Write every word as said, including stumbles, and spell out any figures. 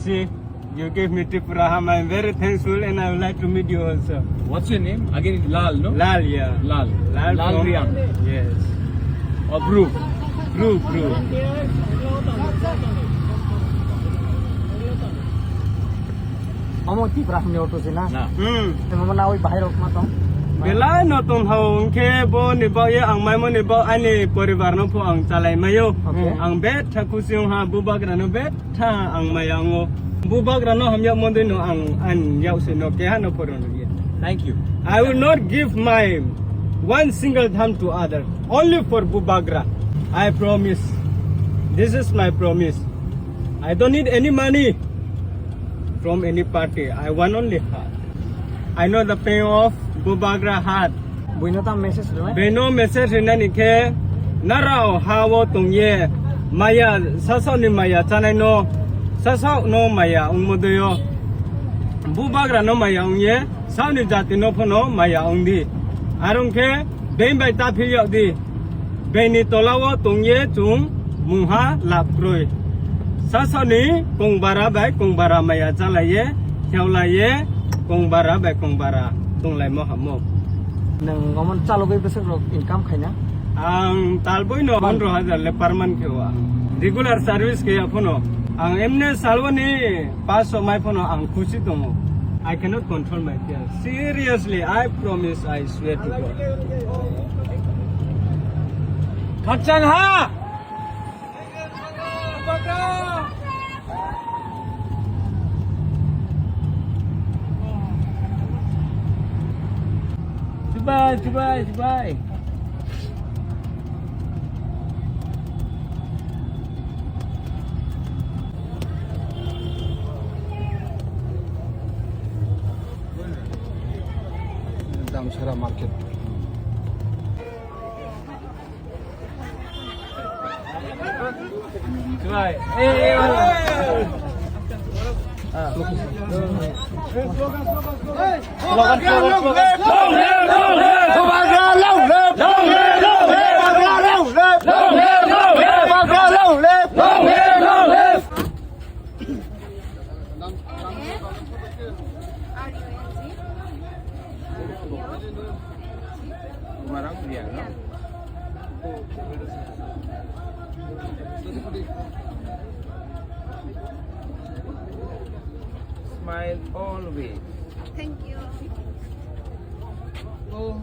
See, you gave me Tripura ham. I'm very thankful and I would like to meet you also. What's your name? Again, Lal, no? Lal, yeah. Lal. Lal Lal from Riang. Yes. Or Bru? Bru, Bru. Omo Tipra hamni auto se na? Na. Hmm. Temo mana oi bahai rok ma tong? Belai no tong hao, hwnkhe bo ni bagwi ang maimo ni bag ani poribar no pho ang chalai maio. Okay. Ang betha khusi wng ha, bubagra no betha ang maya wngo. Bubagra no hamya mondoi no ang ani yak se no keha no phoro no ye. Thank you. I will not give my one single dhan to other, only for bubagra. I promise. This is my promise. I don't need any money from any party. I want only heart. I know the pain of bubagra heart. Buino tam message rwnai? Beno message rinani khe, narao ha o tongye, maya, sasao ni maya chanai no, sasao no maya ongmo doyo. Bubagra no maya ongye, saoni jati no phono maya ongdi. Arong khe, bein bai ta phiyok di. Bini tolao tongye chwng mungha lab kwrwi. Sasani kongbara bai kongbara maya chalaiye, kheolaye, kongbara bai kongbara tonglaimo hamo. Nwng omo chalogwi bwswk rok income khaina? Ang talboi no pondro hajar le per month kheo ang. Regular service khe ya phono. Ang emne saloni paso mai phono ang khusi tongo. I cannot control my fear. Seriously, I promise, I swear to God. Khakchang ha! Chubai, chubai, chubai. Damsara market. Smile always. Thank you. Oh.